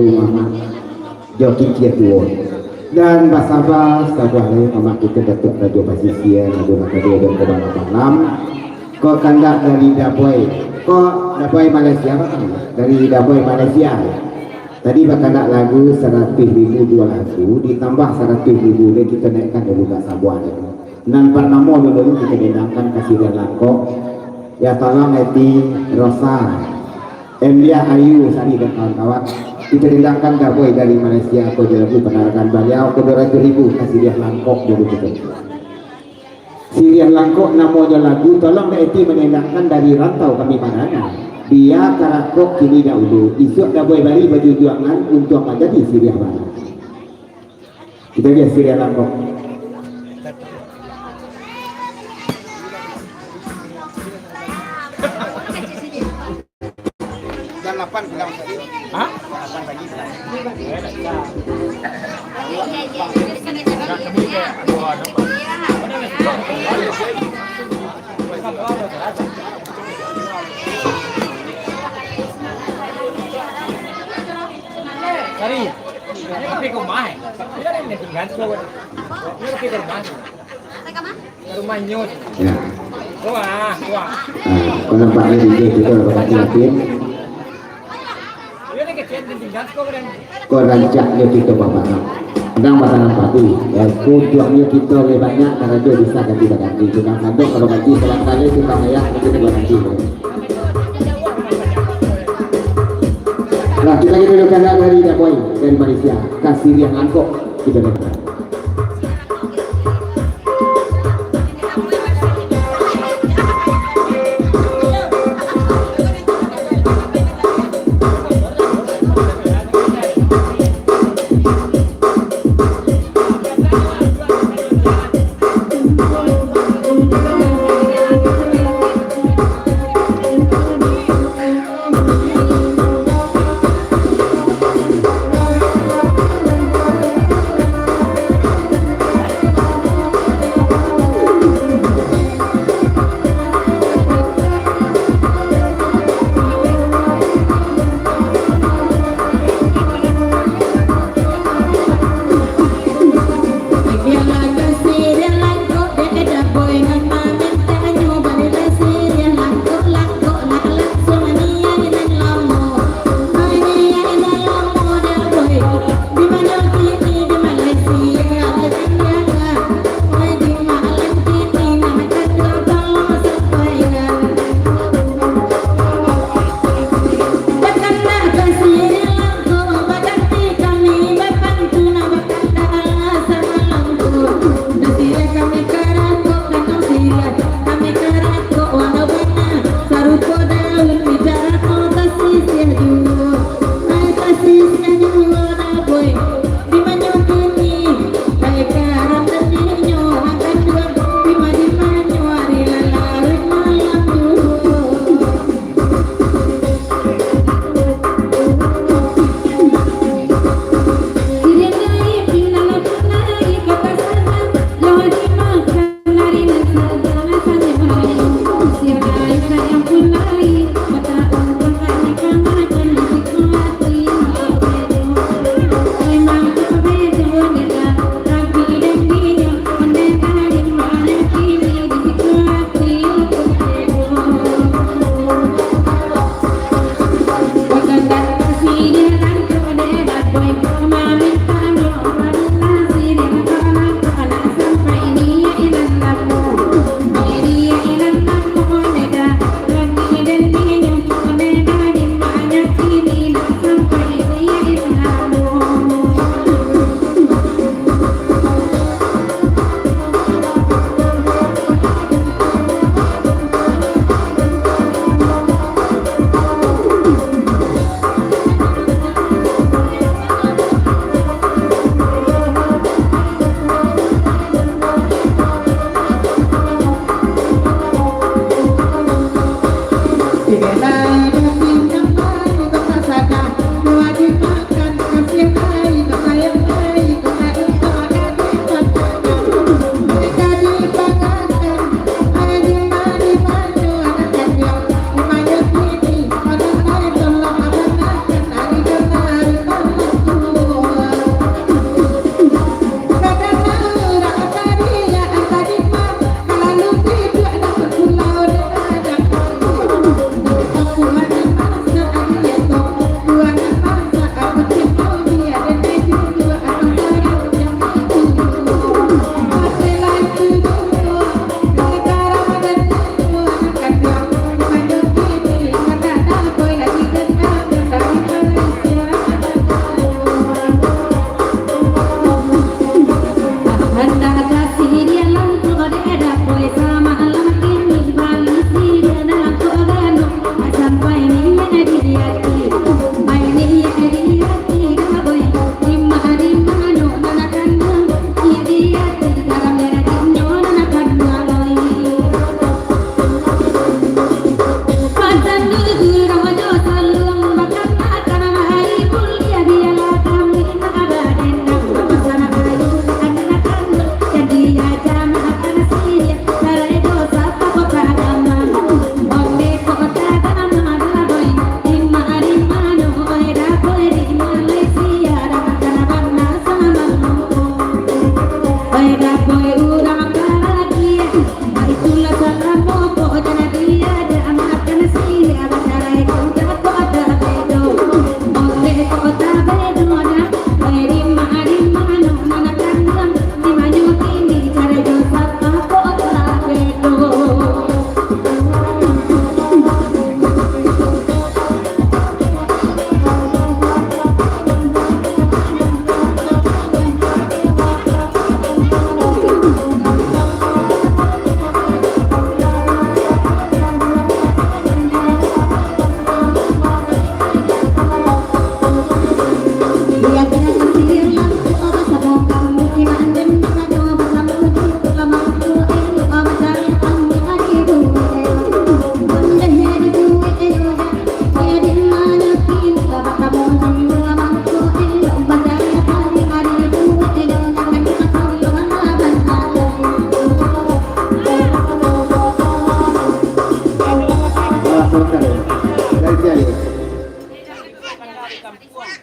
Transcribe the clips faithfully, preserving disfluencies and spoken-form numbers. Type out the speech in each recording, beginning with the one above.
Mamak, jo kikia tuo. Dan basaba sabuah lai mamak kito Datuak Rajo Pasisia, Rajo Makado dan Kobang Apalam. Ko kandak dari Daboi. Ko Daboi Malaysia, Pak? Dari Daboi Malaysia. Tadi bakandak lagu saratuih ribu, duo lagu, ditambah saratuih ribu lai kito naikkan dulu ka sabuah lai. Nan partamo dulu kito dendangkan ka Siriah Langkok. Ya, tolong Eti Rosa, Elia Ayu Sari dan kawan-kawan. Kito dendangkan Daboi dari Malaysia, ko jo lagu panarakan baliau, ko duo ratuih ribu ka Siriah Langkok dulu kito. Siriah Langkok namonyo lagu, tolong dek Eti manendangkan dari rantau kami manana. Bia karakok kini dahulu, isuak Daboi bari bajujuangan untuak manjadi Siriah Barat. Kito lihat Siriah Langkok. Jam lapan pulang tadi. Hah? Lapan pagi pulang. Tadi, tapi kau main. Dia ada yang tinggal tu. Dia pergi ke rumah. Ke rumah nyus. Ya. Wah, wah. Nah, kalau Pak Eri dia juga berarti yakin. Dia ada kecil dan tinggal tu kan. Kau rancaknya kita bapak. Sedang pasangan padi. Ya, tujuannya kita lebih banyak, karajo bisa ganti baganti. Tukang sanduk kalau ganti, salah kali tukang ayah, itu dua ganti. Nah, kita gitu dulu, kandak dari Daboi, dari Malaysia. Ka Siriah Langkok, kita dengar.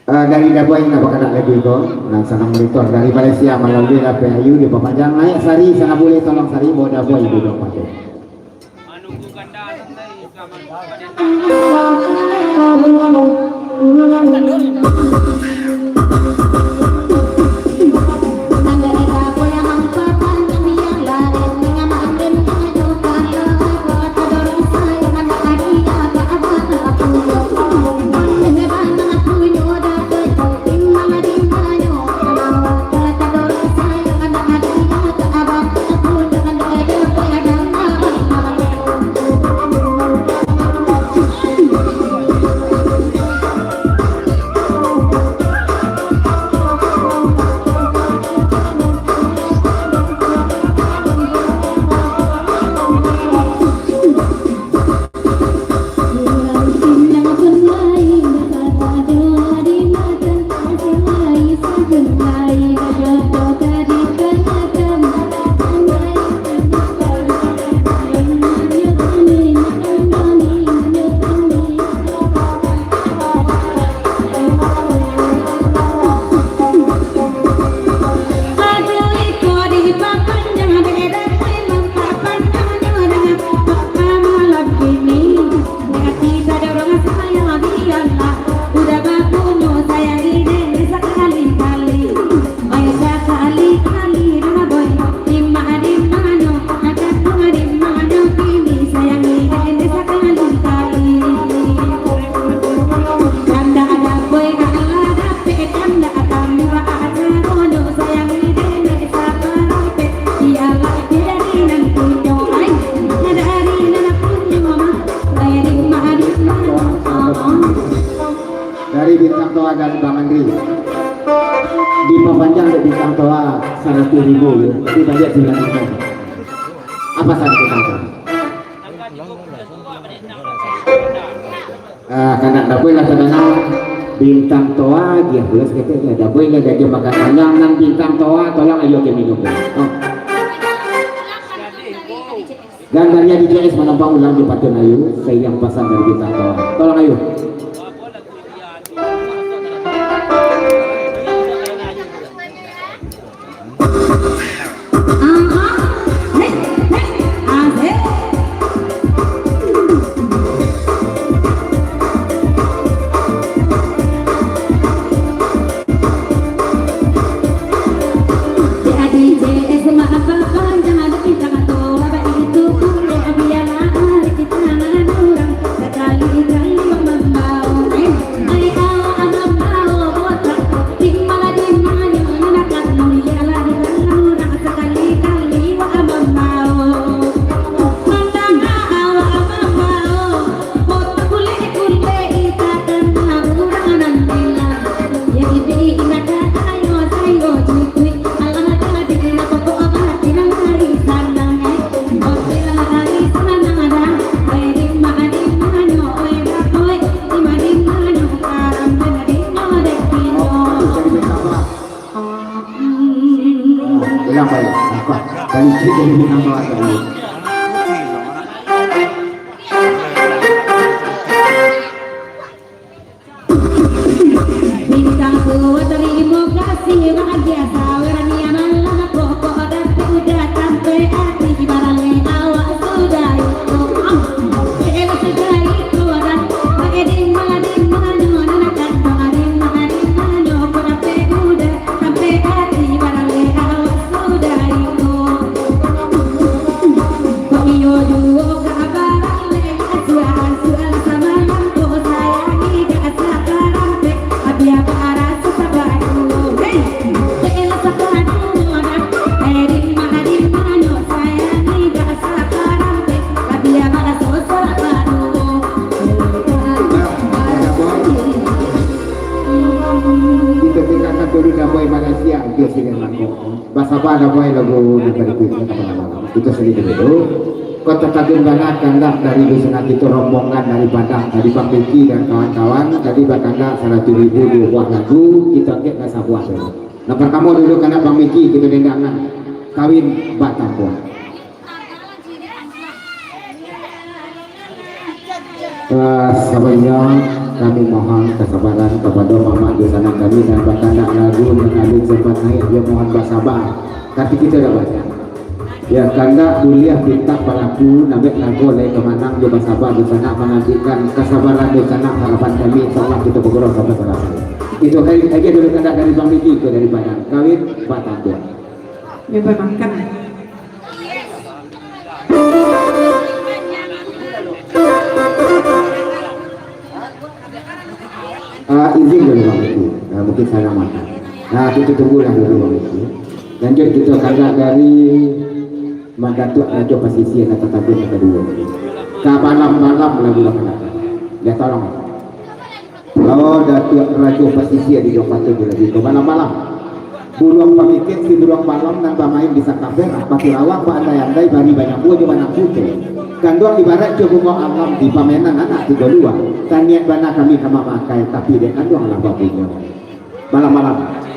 Ah, dari Dabuai nak bakadak lagi ko, nan sanang monitor dari Malaysia malalui P A U di Papanjang, naik sari, sanak bulih tolong sari, bawa Dabuai duduk patuh. Dari Bintang Toa dan Bang Andri. Dipapanjang dek Bintang Toa saratuih ribu, yo. Tapi baliak sambilan ribu. Apa sajo Bintang Toa? Ah, kandak Dabuai lah tadanga, Bintang Toa, dia pula saketek dia. Dabuai lah dia makan panjang, nan Bintang Toa, tolong ayo ka minum. Oh. Dan dari D J S manampang ulang di Patun Ayu, sairing pasan dari Bintang Toa. Tolong ayo. Ulang baliak. Apa? Baliak jadi Bintang Toa tadi. Bintang Toa, tarimo kasih, bahagia saweran yang malam, pokok dapek udah sampai hati, ibarat awak sudah itu. Ah, eh, sudah itu dah. Pakai di mana, di mana, nak datang, di mana, di mana, kok dapek udah. Sampai hati barang leh awak sudah rindu. Kok iyo duo ka barang leh, asuah-asuah samalam ko sayangi ka asa karampek, abiah baraso sabar duo. Hei, Dulu damai Malaysia, dia sini langkok. Basaba damai lagu nan barikutnyo ka malam. Kita sendiri dulu. Kota Tagun Bana kandak dari dusunan kita rombongan dari Padang, dari Bang Miki dan kawan-kawan, tadi bakandak saratus ribu dua buah lagu, kita angkek ka sabuah dulu. Nan partamo dulu kandak Bang Miki, kita dendangan Kawin Batampuak. Ah, sabanyak kami mohon kasabaran kapado mamak dunsanak kami nan bakandak lagu nan alun sempat naik, yo mohon basaba. Tapi kito dak banyak. Ya, kandak buliah pintak balaku, nabek lagu lai ka manang, yo basaba dunsanak manantikan kasabaran dunsanak harapan kami, insyaallah kito bagurau sampai salasai. Itu aja dulu kandak dari Bang Diki, itu dari Padang. Kawin Batampuak. Memang makan. Ah, izin dulu, Bang Miki. Ah, mungkin salah makan. Nah, kita tunggulah dulu, Bang Miki. Lanjut kita kandak dari Mandatuak Rajo Pasisia, kata tabung yang kedua. Ka balam-balam lagu lah kandak. Ya, tolong. Oh, Datuak Rajo Pasisia di Jong Patuik lagi ko balam-balam. Buruang pamikek si buruang balam nan bamain di Sakaber, batirawak baandai-andai, bari banyambua jo banang putu. Kanduang ibarat jo bungo alam di pamainan anak tigo lua. Taniat bana kami ka mamakai, tapi dek kanduang lah babunyo. Balam-balam.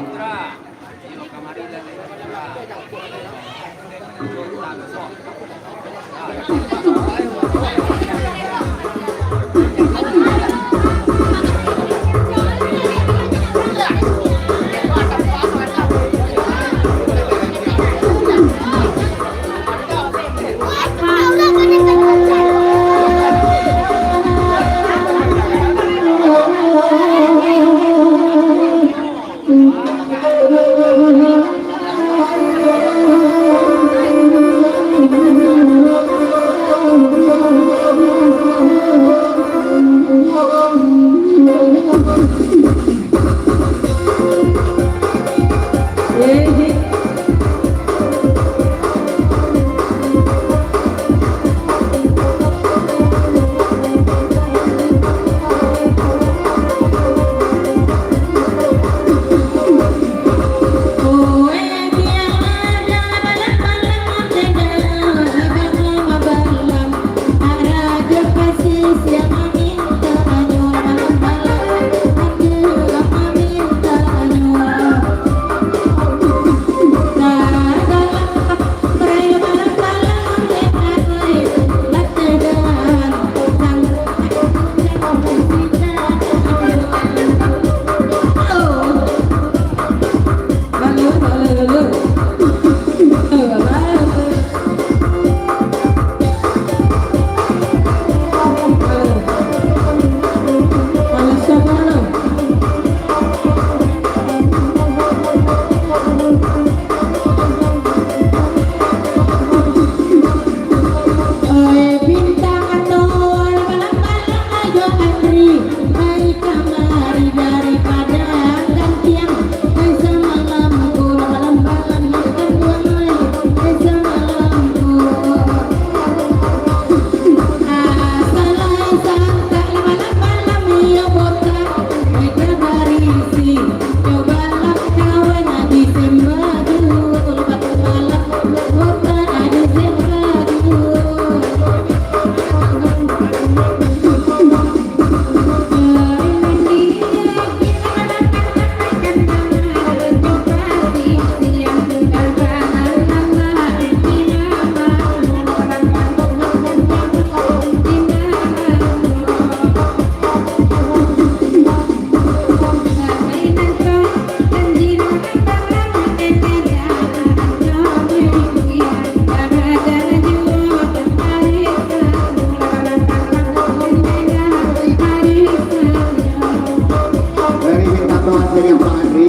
Dari Bintang Toa sendiri, Pak Andri,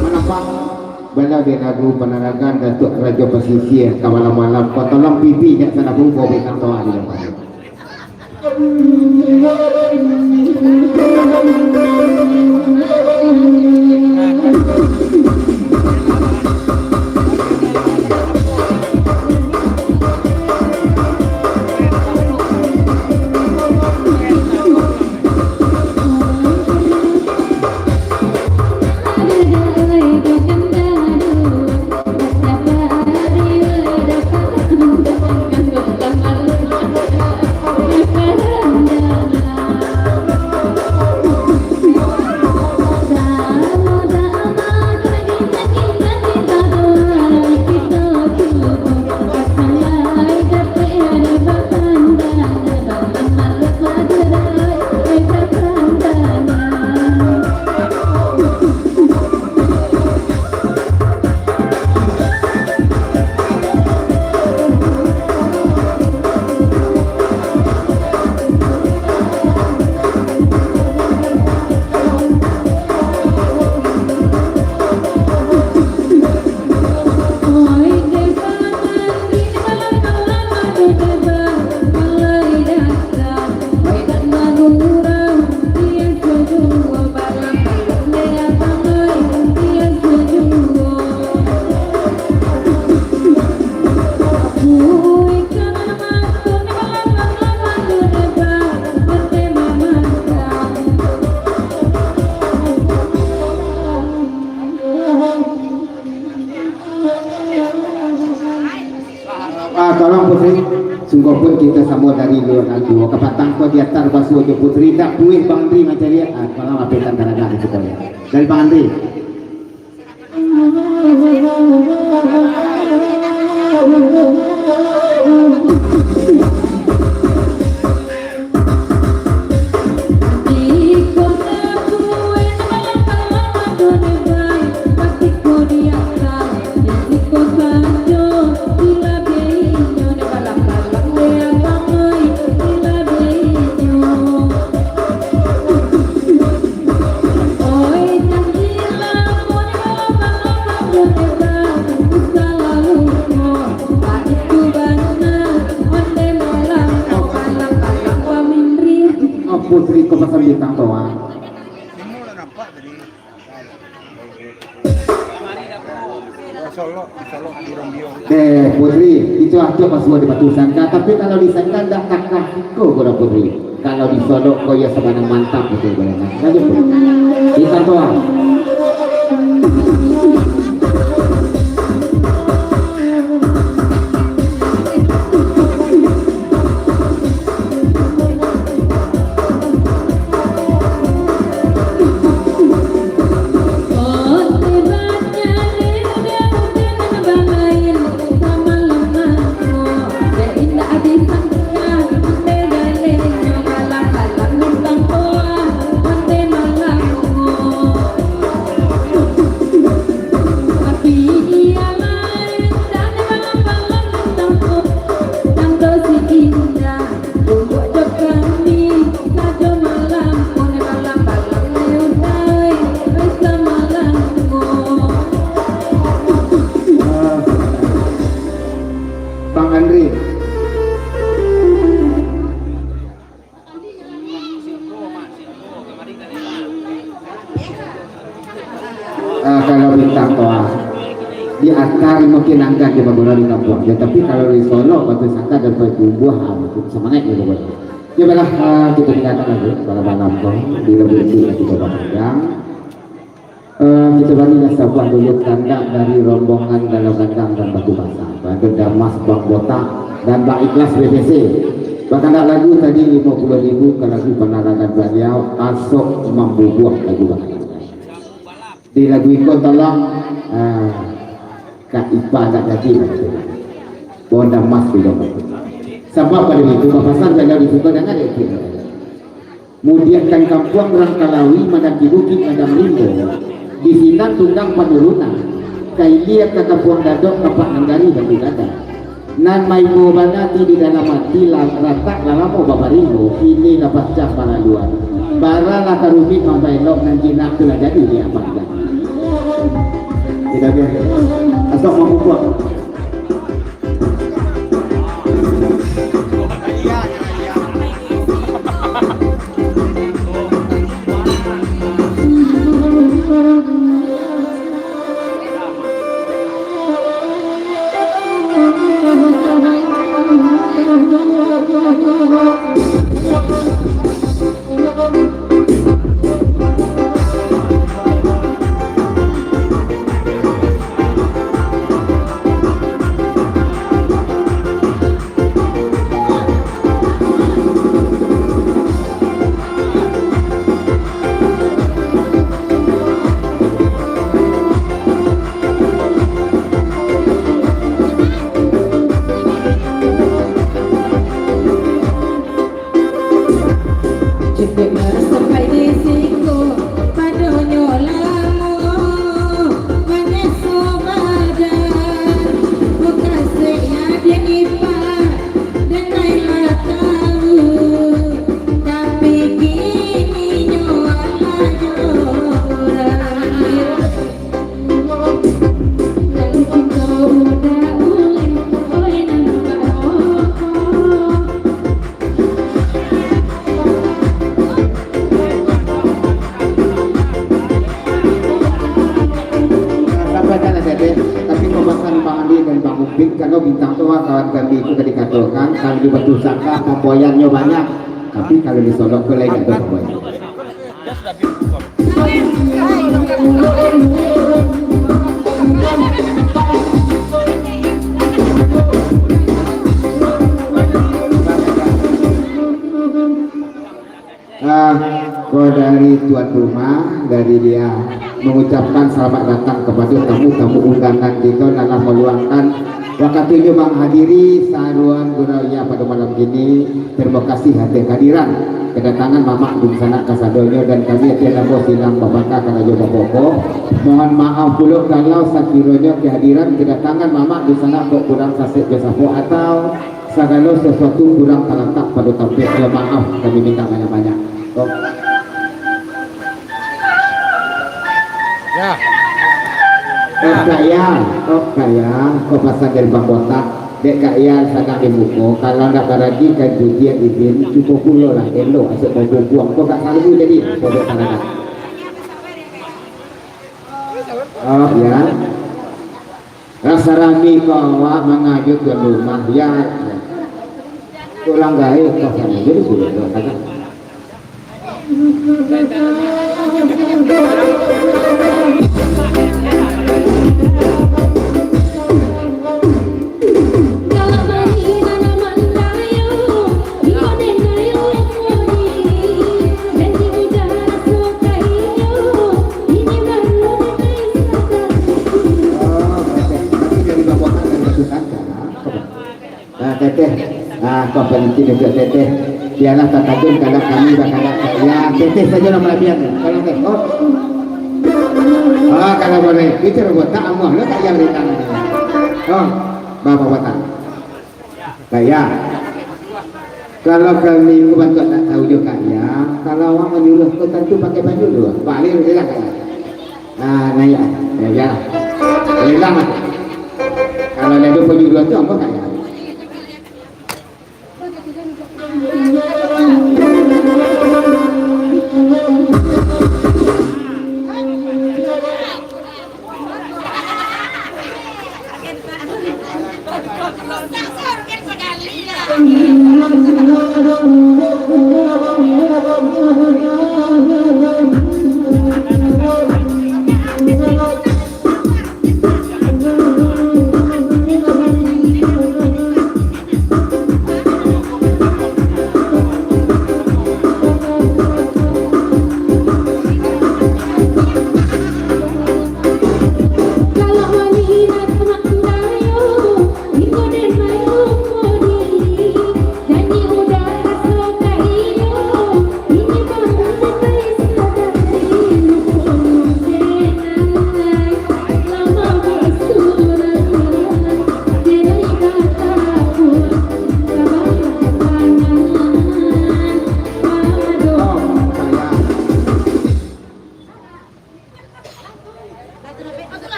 manampak bala di lagu Panaragan Datuak Rajo Pasisia ka malam-malam. Kau tolong pipi jak sana bungkau Bintang Toa di depan. Sungguahpun kito samo dari luar nagua, kapatang ko diantar basuo jo Putri, indak puih Bang Andri mancari, ah, malam apetan taraga di siko yo. Dari Bang Andri. Putri ko pasang bintang toa. Eh, Putri, itu acok pas buat di Batu Sangka, tapi kalau di Sangka ndak takah iko, Putri. Kalau di Solok ko, iyo, sabanang mantap, Putri, bayangan. Lanjut, Putri. Bintang toa. Bang Andri. Ah, kalau bintang toa, di Atari mungkin anggan di Magura di kampuang. Ya, tapi kalau di Solok, Batu Sangka dan Payakumbuah, ah, semangat ni pokoknya. Ya, baiklah, ah, kita dengarkan lagu malam-malam ko, di lebih itu kita panjang. Eh, kita bari lah sabuah dulu kandak dari rombongan Galau Gandang dan Batu Basah. Bado Damas Bang Botak dan Bang Ikhlas B P C. Bakandak lagu tadi limo puluah ribu ka lagu panalaran baliau, Asok Mambubuah lagu bakandak. Di lagu iko tolong, eh, Kak Ipa agak jadi lah. Bang Damas bilo. Sabab pado itu, papasan baliau di siko, jangan dek. Mudiakan kampuang Rangkalawi, mandaki bukik Padang Rimbo, di sinan tunggang panurunan, ka ilia ka Kampuang Dadok, tampek nan dari Batu Gadang. Nan maimo bana ti di dalam ati, lah ratak lah lamo baparingo, kini lah pacah balaluan. Baralah ka rumik mambaelok, nan jinak tu lah jadi di apak. Tidak biasa. Asok mambubuah. Cukuiklah sampai di siko, padonyo lamo manyeso badan. Mukasuik adiak ipar, denai lah tahu, tapi kininyo alah jo urang. Sampaikan sajo, tapi pambahasan Bang Andi dan Bang Mukmin, kalau bintang tu, kawan kami itu tadi katakan, kalau di Batu Sangka, pamboyannyo banyak, tapi kalau di Solok tu lain, ada pamboyan. Tuan rumah dari dia mengucapkan selamat datang kepada tamu-tamu undangan kita nan lah meluangkan waktunyo menghadiri saruan gurau iya pada malam kini. Terima kasih atas kehadiran, kedatangan mamak dunsanak kasadonyo, dan kami atas namo silang babaka karajo bapokok. Mohon maaf pulo kalau sakironyo kehadiran kedatangan mamak dunsanak kok kurang sasek jo sapo atau sagalo sesuatu kurang talatak pado tampeknyo. Maaf kami minta banyak-banyak. Kok. Ya. Oh, Kak Yan, oh, Kak Yan, kok pasan dari Bang Botak? Dek Kak Yan sadang di muko, kalau ndak barani kan cucian izin, cubo pulo lah, elok, asok mau buang, kok gak sanggup jadi, kok gak sarangan. Oh, ya. Rasa rami ko awak mangajuik tuan rumah, ya. Pulang gaek ka sano, jadi sudah tu, kata. Ah, Teteh. Ah, kau pancing untuak Teteh. Bialah tatajun kalau kami bakandak. Ya, Teteh sajo lah malabihan. Kalau Teh. Oh. Ah, kalau boleh. Itu robot tak amuah lo tak yang ringan. Oh, bapak-bapak. Kak Yan. Kalau kami ko bantuak tak tahu jo Kak Yan, kalau awak manyuruah ko tantu pakai baju tu. Balik je lah Kak Yan. Ah, naiak. Ya, ya. Lelang lah. Kalau ado panyuruah tu, ambo Kak Yan.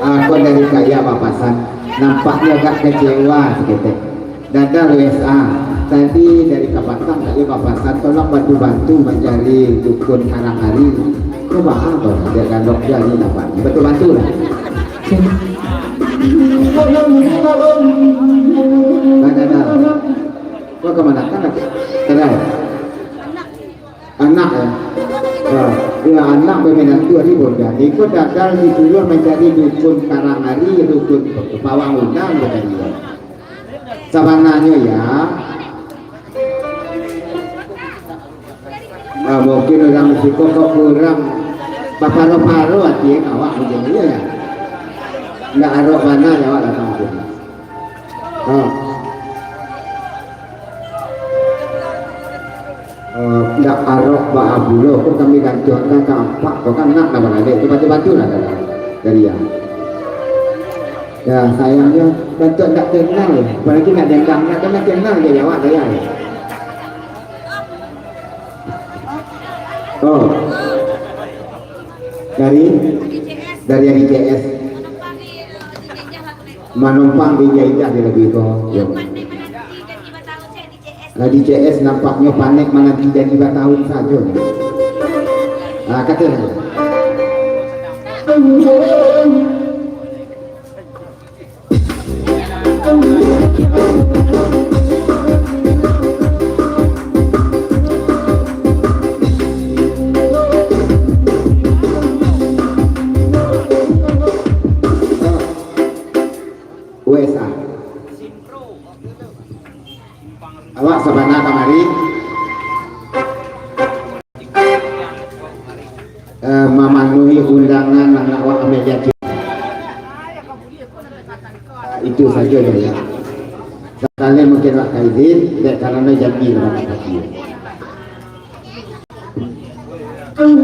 Ah, kok dari Kak Yan bapasan, nampaknyo agak kecewa saketek. Dadar W S A, tadi dari Kapatang Kak Yan bapasan, tolong bantu-bantu mancari dukun Karang Ari. Kok baa kok, dek galok jo ni nampaknyo. Bantu-bantu lah. Nah, Dadar. Kau kamanakan lagi? Kedai. Anak, ya? Ya, ya, anak baminantu ari bonda. Iko Dadar disuruah mancari dukun Karang Ari, dukun Pawang Undang, badan dia. Sabananyo, ya, ah, mungkin urang siko kok kurang baparo-paro ati awak mungkin, iyo, ya? Ndak arok bana, ya, awak datang sini. Ah. Eh, ndak arok baa pulo, kok kami gantuangkan ka ampak, kok kan nak nambah lalek, tu bantu-bantu lah dari, dari ya. Ya, sayangnyo, bantuak ndak kenal, apalagi ndak dendam, ndak kenal, kenal je awak saya. Oh. Dari, dari R I C S. Manumpang di ijah-ijah di lagu itu. Yo. Lah di C S nampaknyo panek mananti jadi batahun sajo. Ah, kato sajo. U S A. Awak eh, mamanuhi undangan anak wak Amelia Cik. Eh, itu sajo, ya. Sakali mungkin wak ka izin, dek karano janji lah wak ka izin. Bang,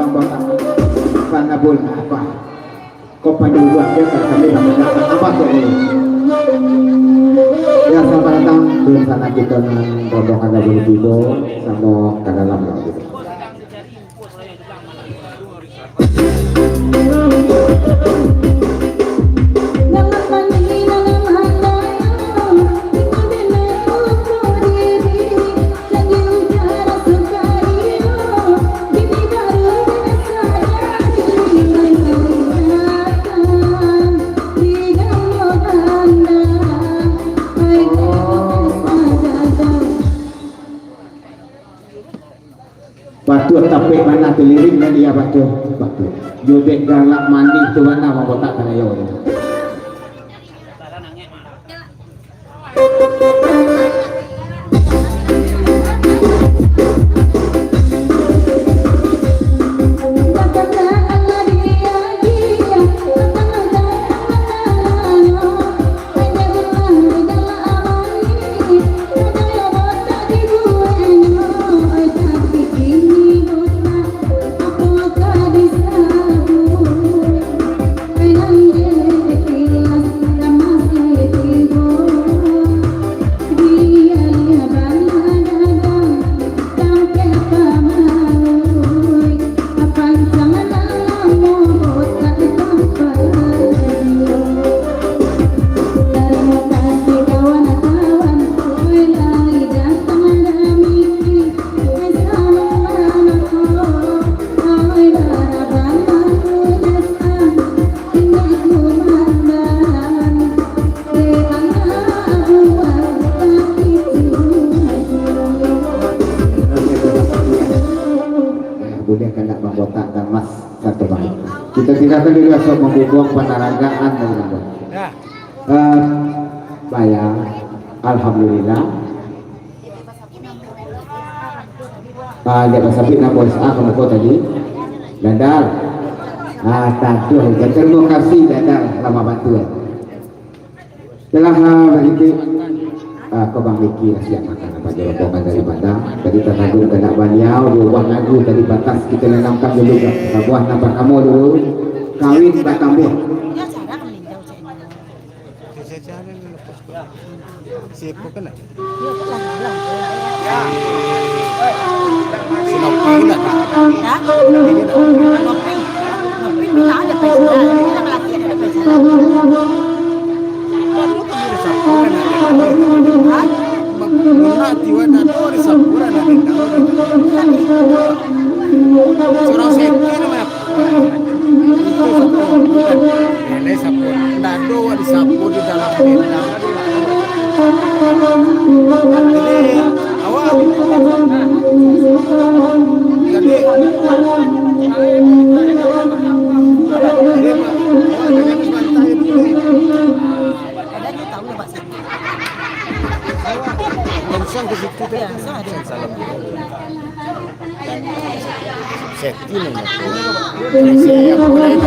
bang, bang. Bang Abul, apa? Kok panjang buat dia, tak sampai nak dengar apa tu ni? Ya, selamat datang. Dunsanak kito nan rombongan dah boleh tibo, samo ka dalam lah gitu. Batua, tapek bana tu lirik nan dia baco. Batua. Yo dek galak manih tu bana mambotak karayo tu. Buliah kandak mambotak dan mas satu bang. Kita tinggalkan dulu asal membubuang panaragaan dari mambotak. Eh, bayang, alhamdulillah. Ah, dia basabik nama S A kamu kau tadi. Dadar. Ah, taduh. Terima kasih, Dadar. Lama bantu, eh. Telah, ah, bariki, ah, kau Bang Diki lah siap makan apa je rombongan dari Padang. Tadi tanagu kena baliau, dua buah nagu tadi batas kita lenamkan dulu, sabuah nan partamo dulu. Kawin batambuah. Surang Seti namanya. Itu sapu. Eleh sapu. Ndak ado awak disapu di dalam tenda. Jadi, awak. Jadi, jadi, awak jangan dibantai dulu. Langsung ke situ deh. Salam. Setting aja. Saya mulai.